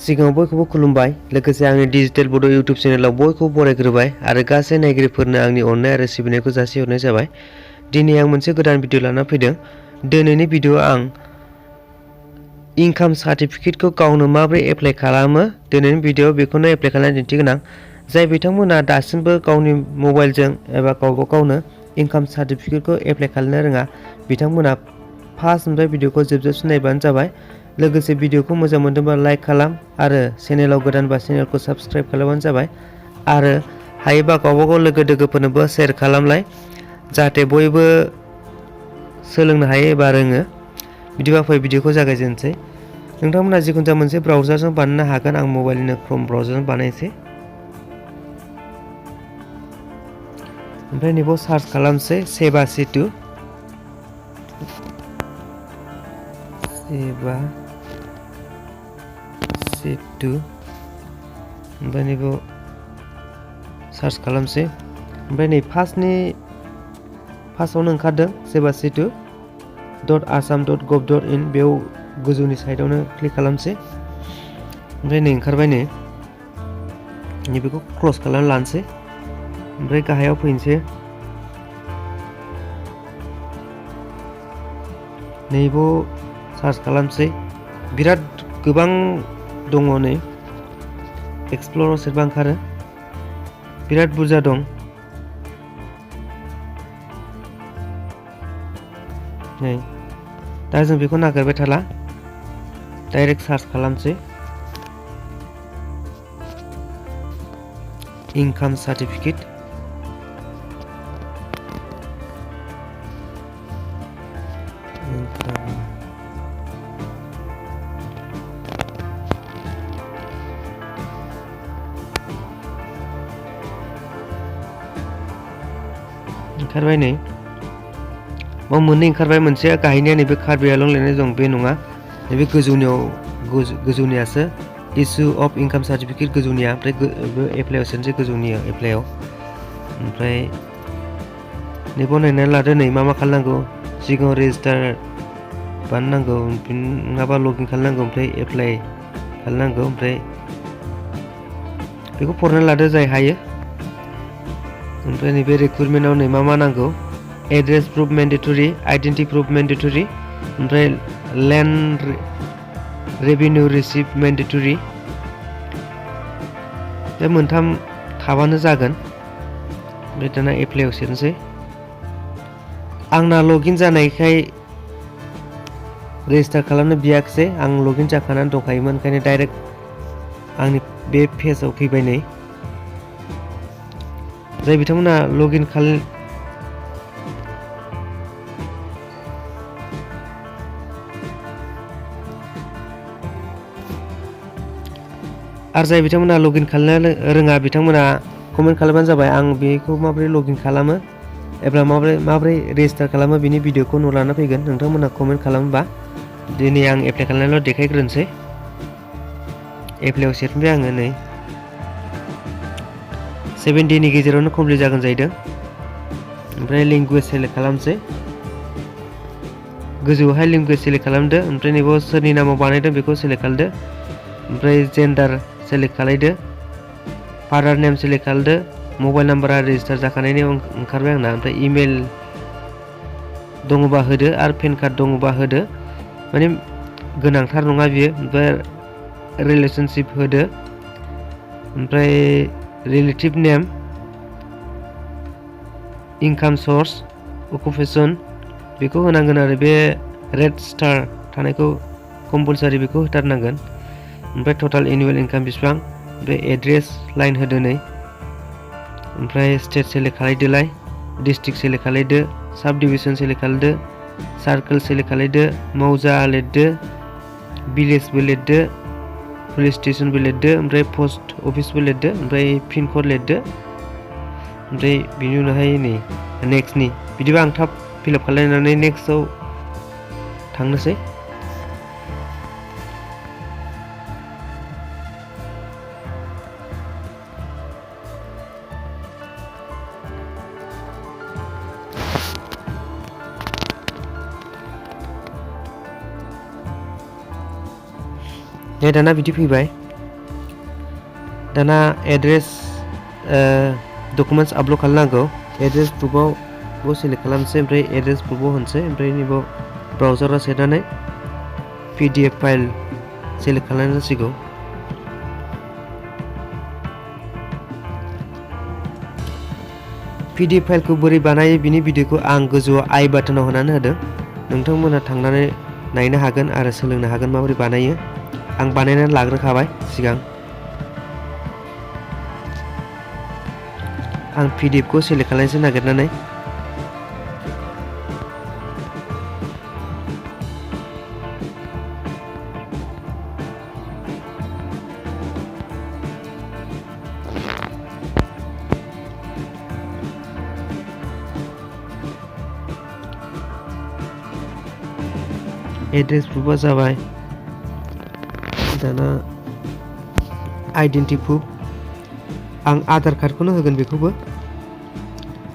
सिगाङाव बयखौबो खुलुमबाय लोगोसे आंनि डिजिटेल बड' इउटुब चेनेलाव बयखौबो बरायग्रोबाय आरो गासै नायगिरिफोरनो आंनि अननाय आरो सिबिनायखौ जासिहरनाय जाबाय। दिनै आं मोनसे गोदान भिडिअ लाना फैदों। दिनैनि भिडिअ आं इनकाम सार्टिफिकेटखौ गावनो माबोरै एप्लाइ खालामो दिनैनि भिडिअ बेखौनो एप्लाइ खालामनानै दिन्थिगोन आं। जाय बिथांमोना दासिमबो गावनि मबाइलजों एबा गावबा गावनो इनकाम सार्टिफिकेटखौ एप्लाइ खालामनो रोङा बिथांमोना फार्स्टनिफ्राय भिडिअखौ जोबजासिम नायबानो जाबाय। लोगोसे भिडिअखौ मोजां मोनदोंबा लाइक खालाम आरो चेनेलाव गोदानबा चेनेलखौ साबस्क्राइब खालामबानो जाबाय आरो हायोबा गावबागाव लोगो दोगोफोरनोबो शेयार खालामलाय जाहाथे बयबो सोलोंनो हायो एबा रोङो। बिदिबा फै भिडिअखौ जागायजेनसै। नोंथांमोना जिखुनु जाया मोनसे ब्राउजारजों बानायनो हागोन। आं मबाइलनिनो क्रोम ब्राउजारजों बानायसै। ओमफ्राय नैबाव सार्च खालामसै सेबा सेतु ओमफ्राय नैबाव सार्च खालामसै। ओमफ्राय नै फार्स्टआवनो ओंखारदों सेबा सेतु .assam.gov.in बेयाव गोजौनि साइडआवनो क्लिक खालामसै। ओमफ्राय नै ओंखारबाय नैबेखौ क्लस खालामना लानोसै। ओमफ्राय गाहायाव फैनोसै। नैबाव सार्च खालामसै। बिराद गोबां दङ नै एक्सप्लराव सोरबा ओंखारो बिराद बुरजा दं। नै दा जों बेखौ नागिरबाय थाला डाइरेक्ट सार्च खालामसै। इनकाम सार्टिफिकेट ओंखारबाय नै बाव मोननै ओंखारबाय। मोनसेया गाहायनिया नैबे कार्बि आंलं लिरनाय दं बे नङा नैबे गोजौनियासो इस्यु अफ इनकाम सार्टिफिकेट गोजौनिया। ओमफ्राय एप्लाइआव सोनोसै गोजौनि एप्लाइआव। ओमफ्राय नैबाव नायनानै लादो नै मा खालामनांगौ। सिगाङाव रेजिस्टार बानायनांगौ नङाबा लगइन खालामनांगौ ओमफ्राय एप्लाइ खालामनांगौ। ओमफ्राय बेखौ फरायनानै लादो जाय हायो। ओमफ्राय नैबे रिक्रुटमेन्टआव नै मा नांगौ address proof mandatory identity proof mandatory ओमफ्राय लेन्ड रेभिनिउ रिसिप्ट मेन्डेटरि बे मोनथाम थाबानो जागोन। ओमफ्राय दाना एप्लाइआव सोनोसै। आंना लगइन जानायखाय रेजिस्टार खालामनो बियाखिसै। आं लगइन जाखानानै दंखायोमोन ओंखायनो डाइरेक्ट आंनि बे पेजआव फैबाय नै। जाय बिथांमोना लगइन खालाम आरो जाय बिथांमोना लगइन खालामनो रोङा बिथांमोना कमेन्ट खालामबानो जाबाय। आं बेखौ माबोरै लगइन खालामो एबा माबोरै रेजिस्टार खालामो बिनि भिडिअखौ उनाव लाना फैगोन। नोंथांमोना कमेन्ट खालामोबा दिनै आं एप्लाइ खालामनायल' देखायग्रोनोसै। एप्लाइआव सेरफिनबाय आङो नै 7 डेनि गेजेरावनो कमप्लिट जागोन जाहैदों। ओमफ्राय लेंगुवेज सेलेक्ट खालामसै। गोजौआवहाय लेंगुवेज सेलेक्ट खालामदो। ओमफ्राय नैबाव सोरनि नामाव बानायदों बेखौ सेलेक्ट खालामदो। ओमफ्राय जेन्डार सेलेक्ट खालामदो। फादार नेम सेलेक्ट खालामदो। मबाइल नाम्बारा रेजिस्टार जाखानायनि ओंखारबाय आंना। ओमफ्राय इमेल दङबा होदो आरो पेन कार्ड दङबा होदो माने गोनांथार नङा बियो। ओमफ्राय रिलेसनशिप होदो। ओमफ्राय रिलेटिभ नेम इनकाम सर्स अकुपेसन बेखौ होनांगोन आरो बे रेड स्टार थानायखौ कम्पालसारि बेखौ होथारनांगोन। ओमफ्राय टटाल एनुवेल इनकाम बेसेबां ओमफ्राय एड्रेस लाइन होदो नै। ओमफ्राय स्टेट सेलेक्ट खालामदोलाय डिस्ट्रिक्ट सेलेक्ट खालामदो साब डिभिजन सेलेक्ट खालामदो सार्कोल सेलेक्ट खालामदो मौजा लिरदो भिलेजबो लिरदो पुलिस स्टेशनबो लिरदो ओमफ्राय पस्ट अफिसबो लिरदो ओमफ्राय पिन कड लिरदो। ओमफ्राय बिनि उनावहाय नै नेक्स्टनि बिदिबा आं थाब फिलआप खालामनानै नेक्स्टआव थांनोसै। दाना बिदि फैबाय दाना एड्रेस डकुमेन्ट्स आपल'ड खालामनांगौ एड्रेस प्रुफआव सेलेक्ट खालामसै ओमफ्राय एड्रेस प्रुफआव होनसै ओमफ्राय नैबाव ब्राउजाराव सोनानै PDF फाइल सेलेक्ट खालामनांसिगौ PDF फाइलखौ बोरै बानायो बिनि भिडिअखौ आं गोजौआव आई बाटनाव होनानै होदों नोंथांमोना थांनानै नायनो हागोन आरो सोलोंनो हागोन माबोरै बानायो आं बानायनानै लाग्रोखाबाय सिगां आं PDF खौ सेलेक्ट खालामनोसै नागिरनानै एड्रेस प्रुफआ जाबाय दाना आइडेन्टिटी प्रुफ आं आधार कार्डखौनो होगोन बेखौबो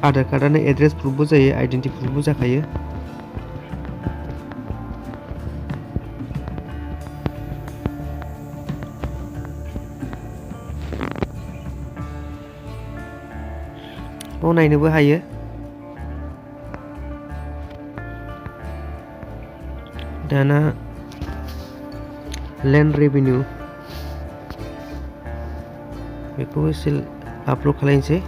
आधार कार्डआनो एड्रेस प्रुफबो जायो आइडेन्टिटी प्रुफबो जाखायो बाव नायनोबो हायो दाना लैंड रेवेन्यू बेखौबो आपल'ड खालामनोसै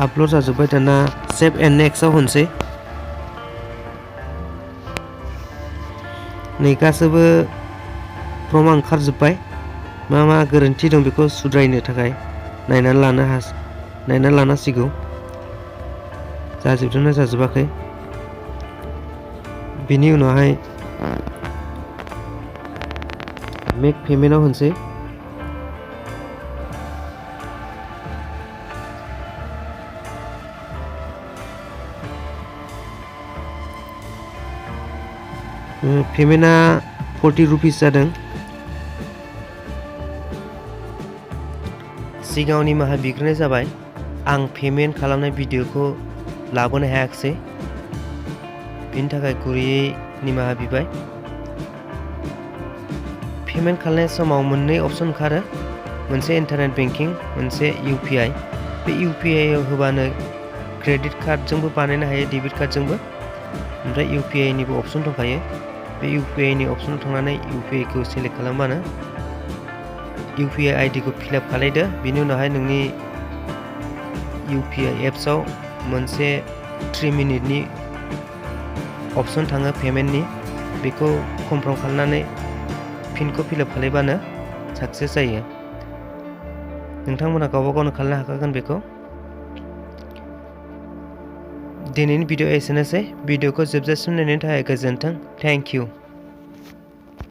आपल'ड जाजोब्बाय दाना सेव एन्ड नेक्स्टआव होनसै नै गासैबो प्रमाण ओंखारजोब्बाय मा गोरोन्थि दं बेखौ सुद्रायनो थाखाय नायनानै लानांसिगौ जाजोबदोंना जाजोबाखै बिनि उनावहाय मेक पेमेन्टआव होनसै पेमेन्टआ 40 रुपिस जादों सिगाङाव निमाहा बिग्रोनाय जाबाय आं पेमेन्ट खालामनाय भिडिअखौ लाबोनो हायाखिसै बेनि थाखाय गुरैयै निमाहा बिबाय पेमेन्ट खालामनाय समाव मोननै अपसन ओंखारो मोनसे इन्टारनेट बेंकिं मोनसे UPI बे UPI आव होबानो क्रेडिट कार्डजोंबो बानायनो हायो डेबिट कार्डजोंबो ओमफ्राय UPI निबो अपसन दंखायो बे UPI नि अपसनाव थांनानै UPI खौ सेलेक्ट खालामबानो UPI ID खौ फिलआप खालामदो बिनि उनावहाय नोंनि UPI एप्सआव मोनसे 3 मिनिटनि अपसन थाङो पेमेन्टनि बेखौ कनफार्म खालामनानै पिनखौ फिलआप खालामबानो साक्सेस जायो नोंथांमोना गावबा गावनो खालामनो हाखागोन बेखौ दिनैनि भिडिअ एसेनोसै भिडिअखौ जोबजासिम नायनायनि थाखाय गोजोन्थों थेंक इउ